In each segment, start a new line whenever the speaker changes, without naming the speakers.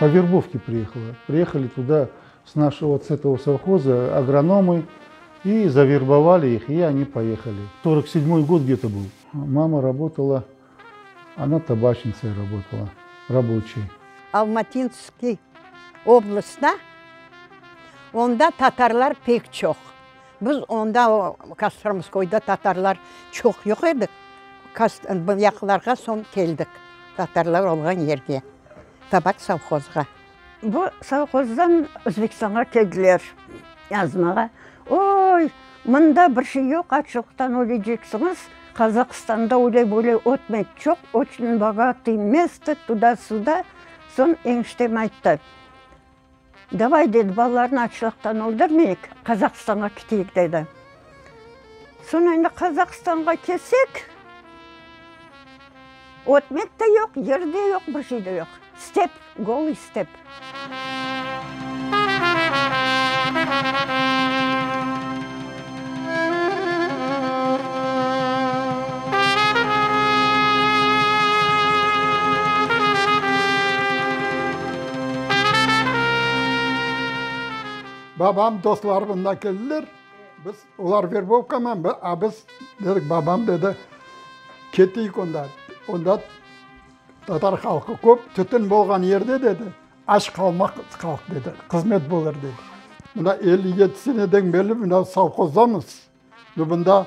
По вербовке приехала. Приехали туда с нашего, вот с этого совхоза агрономы и завербовали их, и они поехали. 47 год где-то был. Мама работала, она табачницей работала, рабочей.
Almatinskiy oblastta, onda tatarlar pek çoq. Biz onda o Kostromskoyda tatarlar çoq yoq edik. Bu yaqlarğa soñ keldik, tatarlar olğan yerge, tabak sovhozğa.
Bu sovhozdan Özbekistanğa keldiler yazmağa. Oy, mında bir şey yoq, açlıqtan öleceksiñiz, Qazaqstanda öyle-böyle ötmek çoq, oçün bogatıy mesto, tuda-suda. Soñ eniştem ayttı, Davay, dedi, balalarnı açlıqtan öldürmeyik, Qazaqstanğa keteyik, dedi. Soñ endi Qazaqstanğa kelsek, ötmek de yoq, yer de yoq, bir şey de yoq. Step, golıy step.
Babam dostları mında keldiler, biz, olar verbovkaman, a biz dedik, babam dedi, keteyik onda, onda tatar halqı köp, tütün bolğan yerde, dedi, aç qalmaq halq, dedi, qızmet bolır, dedi. Mına 57 seneden berli mına sovhozdamız. Ve bunda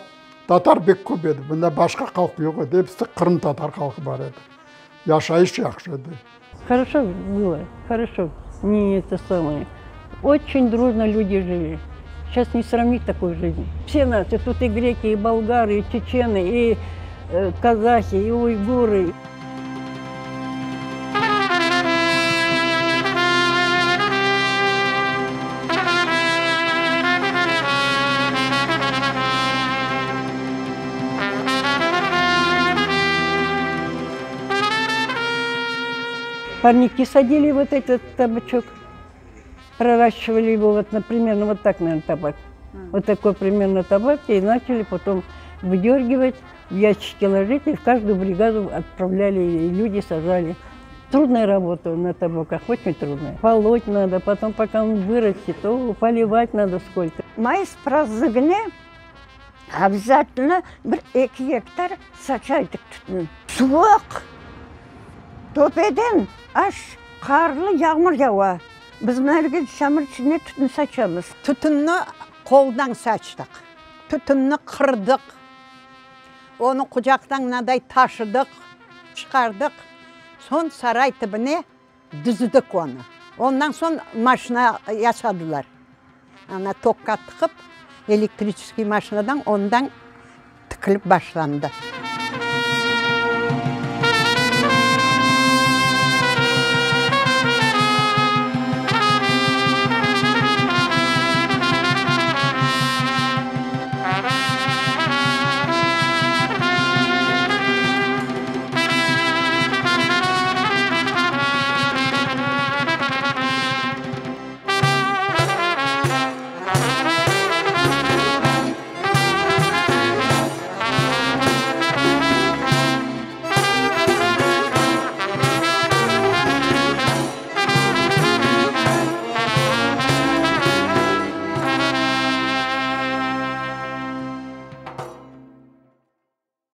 tatar pek köp edi, bunda başqa halq yoq edi, episi qırımtatar halqı bar edi. Yaşayış yahşı edi.
Хорошо было, хорошо, не это самое. Очень дружно люди жили. Сейчас не сравнить такую жизнь. Все нации, тут и греки, и болгары, и чечены, и э, казахи, и уйгуры. Парники садили вот этот табачок, проращивали его, вот, например, ну вот так, наверное, табак. Вот такой примерно табак, и начали потом выдергивать, в ящики ложить, и в каждую бригаду отправляли, и люди сажали. Трудная работа на табаках, очень трудная. Полоть надо, потом пока он вырастет, то поливать надо сколько.
Mayıs prazdnigine obязательно bir eki gektar saça edik tütün. Suvuq, töpeden aş qarlı yağmur yava. Biz mına çamur içinde tütün saçamız.
Tütünni qoldan saçtıq, tütünni qırdıq, onı qucaqtan mınaday taşıdıq, çıqardıq, soñ saray tibine dizdik onı. Ondan soñ maşina yasadılar, ana tokqa tıqıp, elektriçeskiy maşinadan ondan tikilip başlandı.